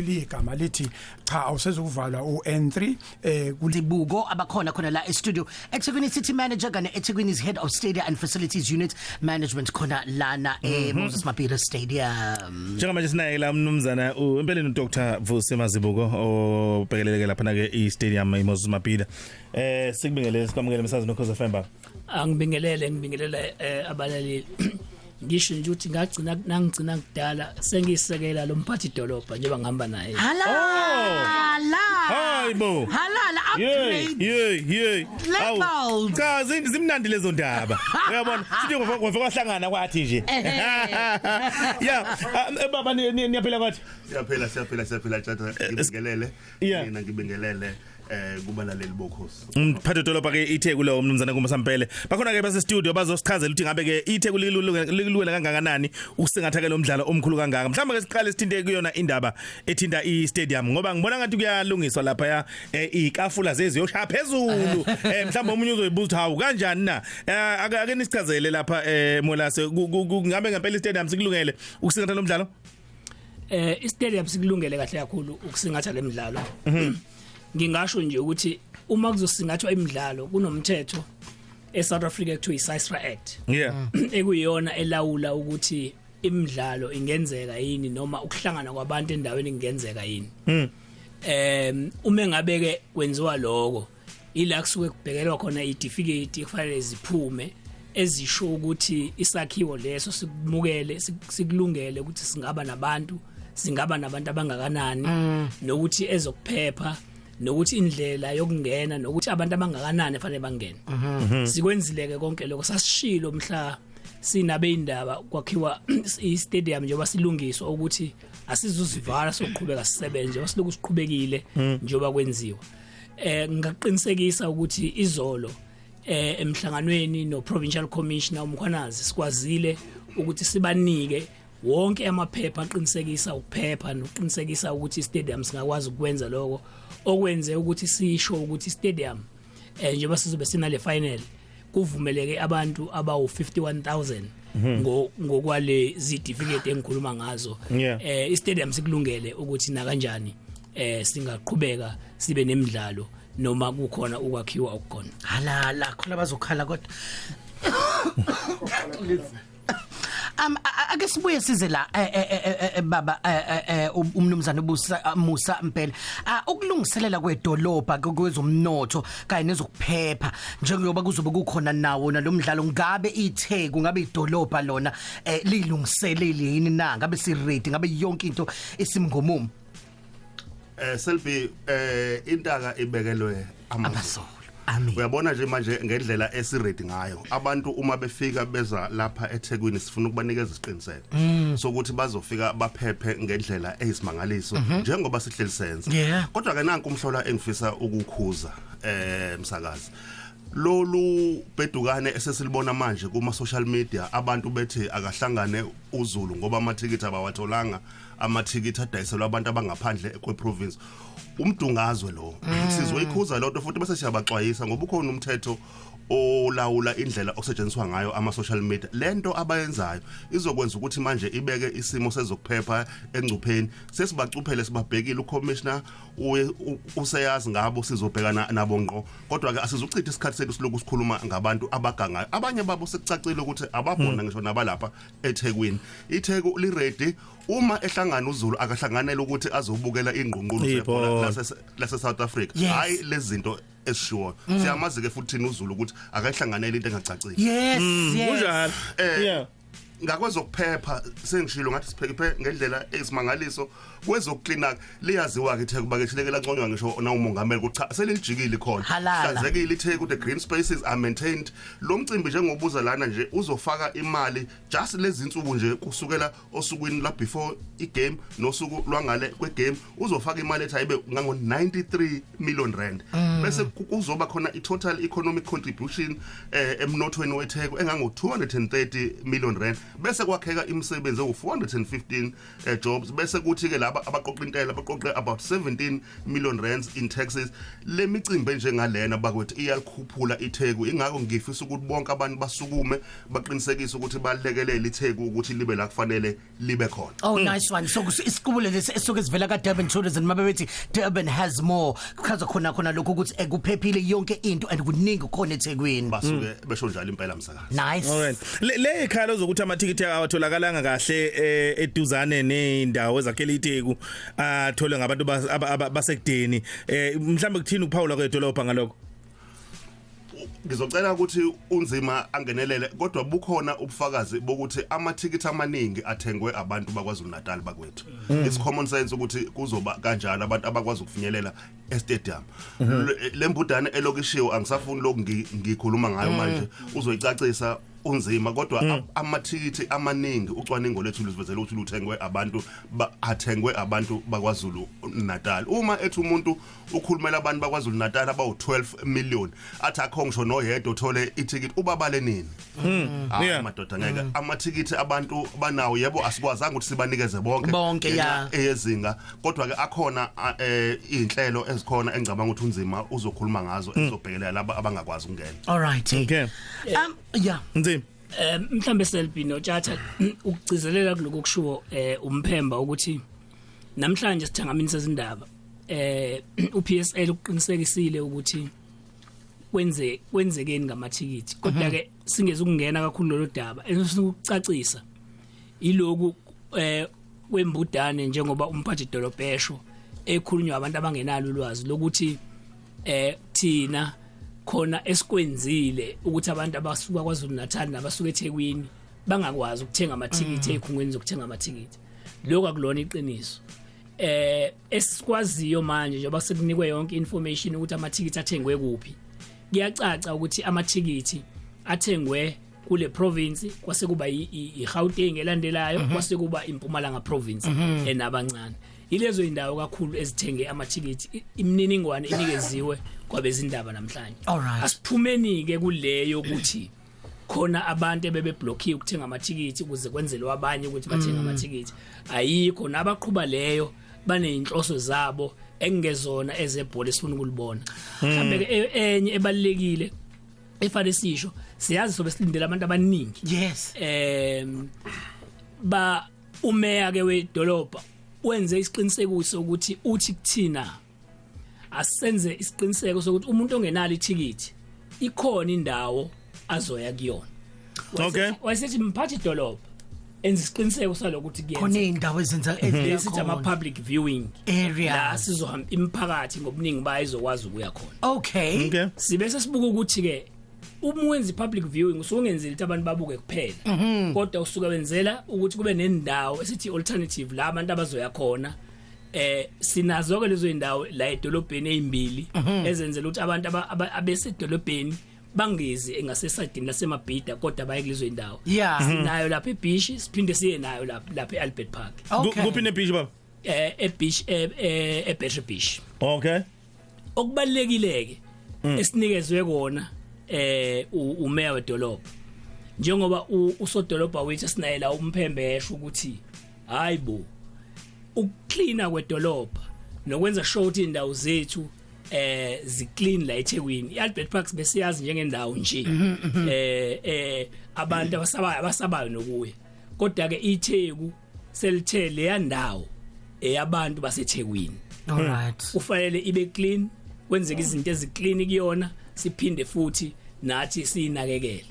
Ligama lithi cha, awusezukuvalwa uN3 Zibuko abakhona khona la e-studio, eThekwini City Manager kanye eThekwini's Head of Stadia and Facilities Unit Management khona lana eMoses Mabhida Stadium. Njengamanje sinaye la umnumzana empeleni uDr Vusi Mazibuko obhekeleleke lapha na ke i-stadium iMoses Mabhida. Sikubingelele, sikwamukele emsazweni Ukhozi FM, baba. Angibingelele, ngibingelele abalaleli. Ngisho nje ukuthi ngagcina nangigcina kudala sengisekela lo mphathi dolobha njengoba ngihamba naye. Halala! Hayibo. Halala, upgrade. Yey yey. Levels. Cha, zimnandi lezo ndaba. Uyabona sithi ngofa kwahlangana kwathi nje. Yeah, baba, niyaphila kwathi? Siyaphila, siyaphila, siyaphila tjatha, ngibingelele. Mina ngibingelele kubalaleli bokhosi. Umphathi dolobha ke iTheku lo umnumzana kuMasampele. Bakhona ke base studio bazosichazela ukuthi ngabe ke iTheku likulungele kangakanani ukusingatha ke lo mdlalo omkhulu kangaka. Mhlawumbe ke siqale sithinte kuyona indaba ethinta i-stadium, ngoba ngibona ngathi kuyalungiswa lapha ya ikafula zeziyoshaya phezulu. Mhlawumbe omunye uzoyibuza ukuthi hawu, kanjani na? Ake nisichazele lapha Molase, ngabe ngempela i-stadium sikulungele ukusingatha lo mdlalo? I-stadium sikulungele kahle kakhulu ukusingatha lemidlalo. Ngingasho nje ukuthi uma kuzosingathwa imidlalo kunomthetho eSouth Africa ekuthiwa i-SASRA Act, ekuyiyona elawula ukuthi imidlalo ingenzeka yini noma ukuhlangana kwabantu endaweni kungenzeka yini. Uma ngabe ke kwenziwa lokho, ila kusuke kubhekelwa khona izitifiketi kufanele ziphume ezisho ukuthi isakhiwo leso sikumukele, sikulungele ukuthi singaba nabantu, singaba nabantu abangakanani, nokuthi ezokuphepha, nokuthi indlela yokungena, nokuthi abantu abangakanani fanele bangene. Sikwenzileke konke lokho, sasishilo mhla sinabe indaba kwakhiwa i-stadium njengoba silungiswa ukuthi asizuzivala, soqhubeka sisebenze njengoba siloku siqhubekile njengoba kwenziwa. Ngingaqinisekisa ukuthi izolo emhlanganweni no Provincial Commissioner uMkhwanazi sikwazile ukuthi sibanike wonke amaphepha aqinisekisa ukuphepha nokuqinisekisa ukuthi istadium singakwazi ukwenza lokho, okwenze ukuthi sisho ukuthi istadium njengoba sizobe sinale final kuvumeleke abantu abawu 51000 ngokwale zitifiketi engikhuluma ngazo. Istadium sikulungele ukuthi na kanjani singaqhubeka sibe nemidlalo noma kukhona ukwakhiwa okukhona. Halala, khona bazokhala kodwa. Ake sibuye size la, baba, umnumzana ubusa Musa Mpele. Ukulungiselela kwedolobha kwezomnotho kanye nezokuphepha njengoba kuzobe kukhona nawo nalomdlalo, ngabe iTheku, ngabe idolobha lona lilungiselele yini na? Ngabe si ready? Ngabe yonke into isimgomumo? Selby, intaka ibekelwe amazolo. Amen. Uyabona nje manje ngendlela esiready ngayo, abantu uma befika beza lapha eThekwini sifuna ukubanikeza isiqiniseko sokuthi bazofika baphephe ngendlela eyisimangaliso njengoba sihleli senza. Kodwa ke nanku umhlola engifisa ukukhuza, msakazi, lolu bedukane esesilibona manje kuma social media, abantu bethi akahlangane uZulu ngoba amathikithi abawatholanga, amathikithi adayiselwa abantu abangaphandle kweprovince. Umdungazwe lo, sizoyikhuza lonto futhi bese siyabaxwayisa ngoba ukhona umthetho olawula indlela okusetshenziswa ngayo ama social media. Lento abayenzayo izokwenza ukuthi manje ibeke isimo sezokuphepha engcupheni. Sesibacuphele, sibabhekile, ucommissioner useyazi ngabo, sizobhekana nabo ngqo. Kodwa ke asizuchitha isikhathi sethu siloku sikhuluma ngabantu abagangayo, abanye babo sekucacile ukuthi ababona ngisho nabalapha eThekwini. iTheku li ready. Uma ehlangana uZulu akahlanganele ukuthi azobukela ingqungqulu zebhola Ibhola. lase South Africa, hayi lezi zinto esishiwo. Siyamazi ke futhi thina uZulu ukuthi akayihlanganele into engacacile. Yes. Kunjalo. Ngakwezokuphepha sengishilo ngathi siphekiphe ngendlela eyisimangaliso. Kwezokuklina liyaziwa ke iTheku bakeshileke, lanconywa ngisho na umongameli ukuthi cha, selilijikile khona. Halala. Hlanzekile iTheku, the green spaces are maintained. Lo mcimbi njengobuza lana nje uzofaka imali just lezi insuku nje kusukela osukwini la before igame nosuku lwangale kwegame, uzofaka imali ethi ayibe ngango 93 million rand, bese kuzoba khona i-total economic contribution emnothweni weTheku engango 230 million rand. Bese kwakheka imisebenzi ewu 415 jobs. Bese kuthi ke laba abaqoqa intela baqoqe about 17 million rands in taxes. Le micimbi enjengalena, bakwethu, iyalikhuphula iTheku. Ingakho ngifisa ukuthi bonke abantu basukume, baqinisekise ukuthi balekelele iTheku ukuthi libe la kufanele libe khona. Oh, nice one. So isiqubulo lesi esuke sivela ka Durban Tourism, mabebethi Durban has more, kuchaza khona khona lokho ukuthi kuphephile yonke into and kuningi khona eThekwini. Basuke besho njalo impela, msakazi. Nice. Alright. Le ikhalo zokuthi amathikithi awatholakalanga kahle eduzane nezindawo ezakhela iTheku, athole ngabantu basekudeni. Mhlambe kuthini ukuphawula kwedolobha ngalokho? Ngizocela ukuthi unzima angenelele, kodwa bukhona ubufakazi bokuthi amathikithi amaningi athengwe abantu bakwaZulu Natal, bakwethu. It's common sense ukuthi kuzoba kanjalo, abantu abakwazi ukufinyelela e-stadium. Lembudane elokishiwe angisafuni lokhu ngikhuluma ngayo manje, uzoyicacisa unzima, kodwa amathikithi amaningi ucwaningo lethu lusivezela ukuthi luthengwe abantu athengwe abantu bakwaZulu Natal. Uma ethi umuntu ukhulumela abantu bakwaZulu Natal abawu 12 million, athi akho ngisho noyedwa uthole ithikithi, ubabale nini? Hayi, madoda, ngeke. Amathikithi abantu banawo, yebo, asikwazanga ukuthi sibanikeze bonke Bonke, ngenxa eyezinga, kodwa ke akhona inhlelo ezikhona engicabanga ukuthi unzima uzokhuluma ngazo, ezobhekelela laba abangakwazi ukungena. All right. Okay. Yeah. Nzima. Mhlambe Selby noTshatha, ukugcizelela kuloko kushiwo umphemba ukuthi namhlanje sithangamini sezindaba uPSL uqinisekisile ukuthi kwenzekeni ngamathikithi, kodwa ke singeze ukungena kakhulu lolu daba. Esifuna ukucacisa iloku kwembudane, njengoba umphathi dolobha esho, ekhulunywa abantu abangenalo ulwazi lokuthi thina khona esikwenzile ukuthi abantu abasuka kwaZulu Natal nabasuka eThekwini bangakwazi ukuthenga amathikithi ezikhungweni zokuthenga amathikithi. Lokho akulona iqiniso. Esikwaziyo manje, njengoba sekunikwe yonke information ukuthi amathikithi athengwe kuphi, kuyacaca ukuthi amathikithi athengwe kule province, kwase kuba iGauteng elandelayo, kwase kuba iMpumalanga province enabancane. Ilezo indawo kakhulu ezithenge amathikithi. Imininingwane inikeziwe kwabezindaba namhlanje. Asiphumeni ke kuleyo ukuthi khona abantu ebebeblockiwe ukuthenga amathikithi ukuze kwenzelwe abanye ukuthi bathenge amathikithi. Ayikho, nabaqhuba leyo baneyinhloso zabo engezona ezebhola esifuna ukulibona. Mhlambe ke enye ebalekile efanele sisho, siyazi sobe silindele abantu abaningi. Ba umeya ke wedolobha wenze isiqinisekiso ukuthi uthi kuthina asenze isiqiniseko sokuthi umuntu ongenalo ithikithi ikhona indawo azoya kuyona. Wayesethi mphathi idolobha enza isiqiniseko salokuthi Khona kuyenza indawo ezenza lesithi ama public viewing la areas sizohamba imiphakathi ngobuningi bayo izokwazi ukuya khona. Sibe sesibuka ukuthi ke uma wenza i-public viewing usungenzeli ukuthi abantu babuke kuphela, kodwa usuke wenzela ukuthi kube nendawo esithi alternative la abantu abazoya khona. Sinazo ke lezo indawo la edolobheni ezimbili ezenzela ukuthi abantu abesedolobheni bangezi engasesayidini lasemabhida, kodwa baye kulezo indawo. Sinayo lapha ebeach, siphinde siye nayo lapha eAlbert Park. Kuphi nebeach, baba? Ebeach, eBattery Beach. Okubalekile ke esinikezwe kona umeya wedolobha, njengoba usodolobha wethu esinaye la umphembe esho ukuthi hayibo, ukucleana kwedolobha nokwenza sure ukuthi indawo zethu ziclean la eThekwini. iAlbert Park besiyazi njengendawo nje abantu abasabayo nokuya, kodwa ke iTheku selithe leya ndawo eyabantu baseThekwini. All right. Kufanele ibe clean, kwenzeke izinto eziclean kuyona, siphinde futhi nathi siyinakekele.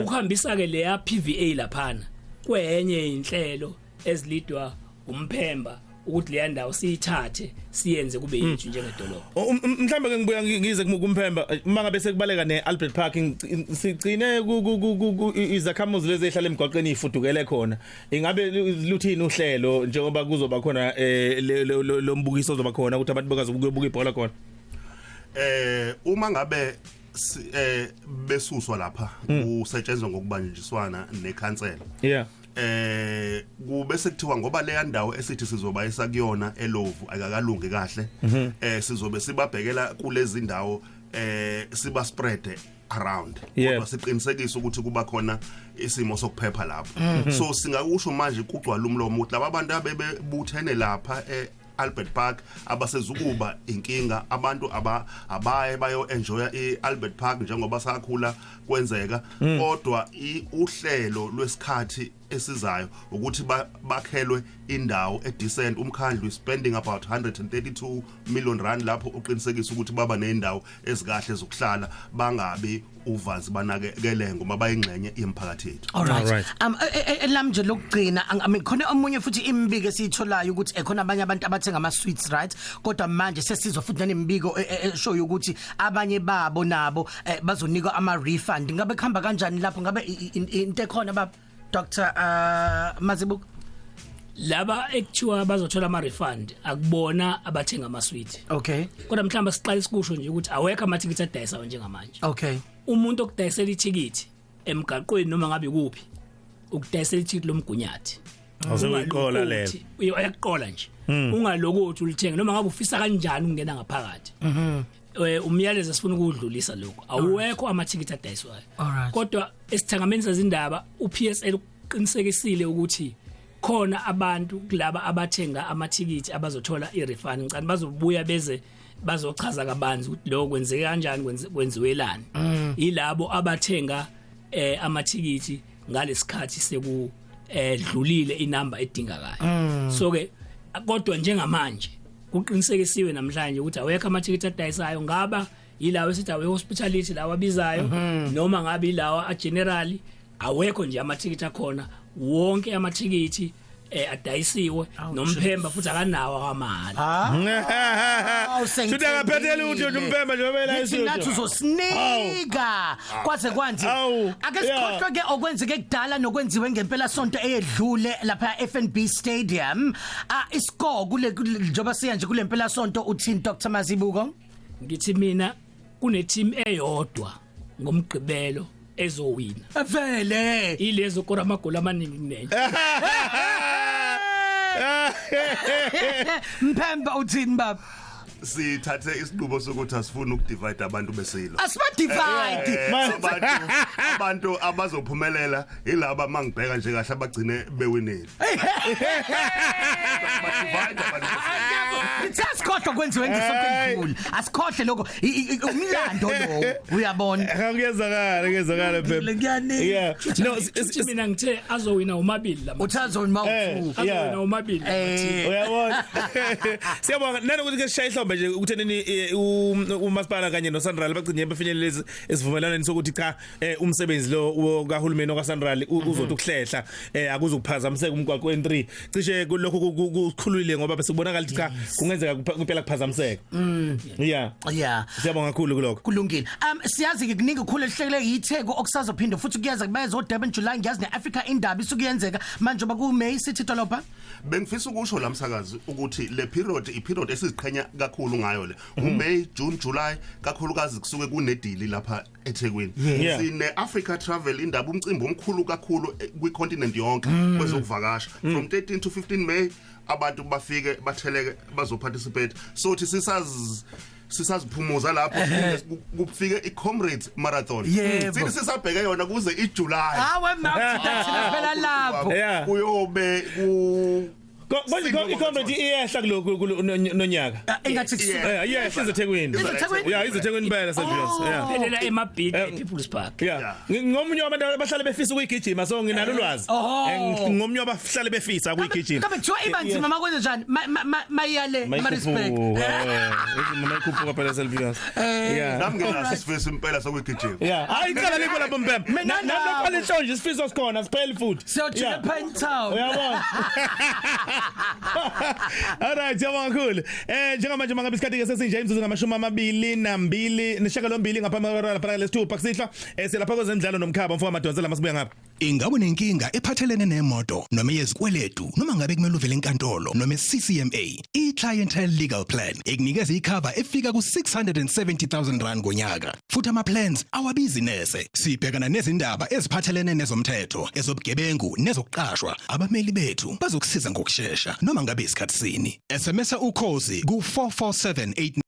Ukuhambisa ke leya PVA laphana kwenye inhlelo ezilidwa umphemba ukuthi leya ndawo siyithathe siyenze kube yethu njengedolobha. Mhlambe ke ngibuya ngize kumphemba, uma ngabe sekubaleka neAlbert Park, sigcine izakhamuzi lezi ezihlala emgwaqeni ifudukele khona. Ingabe luthini uhlelo njengoba kuzoba khona lo mbukiso ozoba khona ukuthi abantu bekwazi ukuyobuka ibhola khona? Uma ngabe besuswa lapha, kusetshenzwa ngokubanjiswana nekhansela. Kube sekuthiwa ngoba leya ndawo esithi sizobayisa kuyona elovu akakalungi kahle, sizobe sibabhekela kulezi ndawo, siba spread. around, kodwa siqinisekise ukuthi kuba khona isimo sokuphepha lapho. So singakusho manje kugcwala umlomo ukuthi laba bantu abebebuthene lapha e-Albert Park abasezukuba inkinga. Abantu abaye bayo enjoya i-Albert Park njengoba sakhula kwenzeka, kodwa uhlelo lwesikhathi esizayo ukuthi bakhelwe indawo edecent. Umkhandlu is spending about 132 million rand lapho uqinisekisa ukuthi baba nendawo ezikahle zokuhlala, bangabi uvazi, banakekele ngoba bayingxenye yemphakathi yethu. Alright. Alright. Lami nje lokugcina, I mean, khona omunye futhi imbiko esiyitholayo ukuthi ekhona abanye abantu abathenga ama suites, right? Kodwa manje sesizwa futhi nanembiko eshoyo ukuthi abanye babo nabo bazonikwa ama refund. Ngabe kuhamba kanjani lapho? Ngabe into ekhona, baba Dr Mazibuko? Laba ekuthiwa bazothola ama refund akubona abathenga ama suite. Kodwa mhlawumbe siqale sikusho nje ukuthi awekho amathikithi adayisayo njengamanje. Umuntu okudayisela ithikithi emgaqweni noma ngabe kuphi, ukudayisela ithikithi lomgunyathi. Awuseyiqola lelo. Uyakuqola nje. Ungalokothi ulithenga noma ngabe ufisa kanjani ukungena ngaphakathi. Umyalezo esifuna ukudlulisa lokho, awekho amathikithi adayiswayo. Kodwa esithangameni sezindaba uPSL uqinisekisile ukuthi khona abantu kulaba abathenga amathikithi abazothola irefund. Ngicane bazobuya beze bazochaza kabanzi ukuthi lokho kwenzeke kanjani, kwenziwelani. Yilabo abathenga amathikithi ngalesikhathi seku dlulile inamba edingakayo. So ke kodwa njengamanje kuqinisekisiwe namhlanje ukuthi awekho amathikithi adayisayo, ngaba yilawo esithi awe hospitality lawa abizayo noma ngabe yilawa a general, awekho nje amathikithi akhona. Wonke amathikithi adayisiwe, noMphemba futhi akanawo amahhala. Ah, Shuthi akaphethe lutho nje uMphemba njengoba la. Ngithi nathi uzosinika kwaze kwanzi. Awu, Ake sikhohlwe ke okwenzeke kudala nokwenziwe ngempela sonto eyedlule lapha FNB Stadium. Ah, iscore kule njoba siya nje kule mpela sonto, uthini, Dr Mazibuko? Ngithi mina kune team eyodwa ngomgqibelo ezowina. Vele. Ilezo kora amagoli amaningi kunenye. Mphemba, uthini, baba? Sithathe isinqumo sokuthi asifuni ukudivide abantu besilo. Asiba divide. Abantu abazophumelela ilaba, mangibheka nje kahle, abagcine bewinile. Ba-divide abantu. Ithe asikhohlwa kwenziwe ngesonto edlule. Asikhohle lokho, umlando lo, uyabona. Kuyezakala, kuyezakala, Mphemba. Ngiyanika. Yeah, no. Futhi mina ngithe azowina omabili lama. Uthazo ma Azowina omabili lama. Uyabona, siyabonga nanokuthi ke sishaya ihlombe nje ukuthenini umasipala kanye noSANRAL bagcine befinyelele esivumelwaneni sokuthi cha, umsebenzi lo kahulumeni okaSANRAL uzothi ukuhlehla, akuzukuphazamiseka umgwaqo N3. Cishe lokho kukhululile ngoba bese kubonakala ukuthi cha, kungenzeka kuphela kuphazamiseka, yeah. Siyabonga kakhulu kulokho. Kulungile. Siyazi ke kuningi kukhulu elihlekele yiTheku okusazophinda futhi kuyeza kubezo Durban July, ngiyazi neAfrica Indaba isukuyenzeka manje ba ku May City dolobha. Bengifisa ukusho la, msakazi, ukuthi le period, i period esiziqhenya kakhulu ngayo le, uMay, June, July, kakhulukazi kusuke kunedili lapha eThekwini. Sine Africa Travel Indaba, umcimbi omkhulu kakhulu kwi-continent yonke kwezokuvakasha, from 13 to 15 May. Abantu bafike batheleke bazoparticipate. So thi sisaziphumuza lapho kufike i-Comrades Marathon. Sithi sisabheke yona kuze iJuly. Hawe mawuthi phela lapho. Kuyobe ku Manje i-Comrade iyehla kulokhu nonyaka. Engathi kusuka. Iyehla izeThekwini. Izethekwini? Yeah, izeThekwini impela, Sergius, yeah. Phelela eMabhida, ePeople's Park. Yeah. Ngomunye wabantu abahlale befisa ukuyigijima, so nginalo ulwazi. Oh. Ngomunye wabahlale befisa ukuyigijima. Kabe kuthiwa ibanzima makwenze njani? Mayale Maritzburg. Mayikhuphuka phela, Selvius. Yeah. Nami nginaso isifiso impela sokuyigijima. Yeah. Hayi, icala likho lapho, Mpemba. Mina Nami nabo. loqala inhlonje isifiso sikhona sipheli futhi. Siyojika Pinetown. Uyabona. Alright, siyabonga kakhulu. Njengamanje mangabe isikhathi ke sesinje imizuzu nge-28 ngaphambi kwehora lapha lesithupha kusihlwa. Silapha kwezemidlalo nomkhaba mfowethu Madonsela, masibuya ngapha. Ingabe unenkinga ephathelene nemoto noma yezikweletu, noma ngabe kumele uvele enkantolo noma CCMA? I-Clientele Legal Plan ikunikeza icover efika ku-670,000 rand ngonyaka, futhi ama-plans awabizi neze. Sibhekana nezindaba eziphathelene nezomthetho, ezobugebengu nezokuqashwa. Abameli bethu bazokusiza ngokushesha noma ngabe isikhathi sini. SMS ukhozi ku-44789.